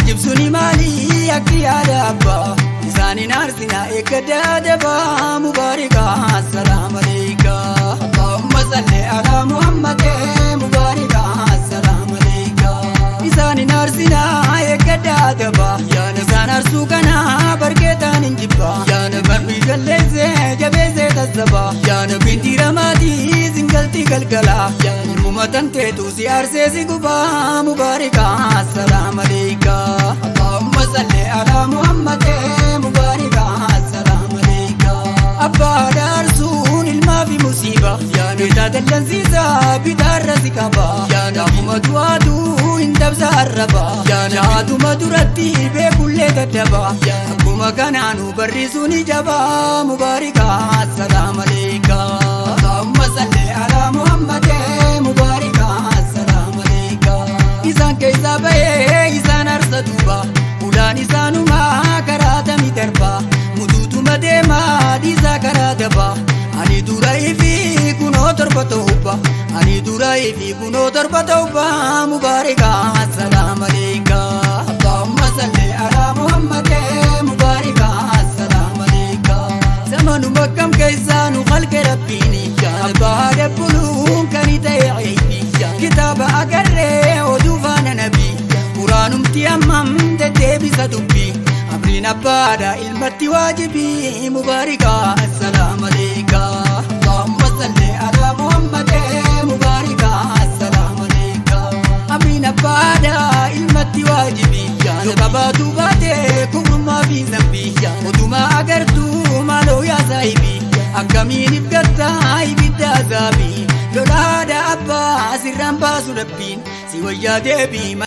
Ajibsuuni maali akki yaada abbaa isaanin aarsinaa eeggaddaa dabaa mubaarika assalaam aleeyka. Allahumma salli alaa Muhammad mubaarika assalaam aleeyka. Isaanin aarsinaa eeggaddaa dabaa isaan aarsuu kanaa barkeetaan hin jibbaa barbii jalleessee jabeessee tassabaa binti ramaatii singaltii galgalaa ilmuma tanteetu si aarsee si gubaa mubaarika assalaam aleeyka. Allahumma salli alaa Muhammad mubaarika assalaam aleeyka. Abbaa daarsuun ilmaa fi musiiba bitaa dallansiisaa bitaarra si qaba gaafuma du'aatu hin dabsa arraba jaatuma duratti beekullee daddaba akkuma kanaanu barriisuun jabaa mubaarika assalaam aleeyka. Allahumma salli alaa Muhammad mubaarika assalaam aleeyka. Isaan keessaa bahee isaan arsa duuba ulaan isaanumaa karaa tami darba mutuutuma deemaa dhiisaa karaa daba ani dura ifi kunoo torba ta'ubba ani dura ifi kunoo torba ta'ubba mubaarika assalaam aleeyka. Allahumma salli alaa Muhammad mubaarika assalaam aleeyka. Zamanuma kam keessaa nu halke rabbiini abbaa dabbuluun kan ta'e eeybi kitaaba agarree oduu faana nabii quraanumti hammam deddeebisa dubbii amriin abbaadha ilmatti waajibii mubaarika assalaam aleeyka. Allahumma salli alaa Muhammad mubaarika assalaam aleeyka. Amriin abbaadha ilmatti waajibii yoo qabaatu baate kufrummaa fi zambii oduma agartuu maaloo yaa saahibii akkamiin ifgattaa ibidda azaabii lolaadha abbaa sirraan baasu rabbiin si wayyaa deebii.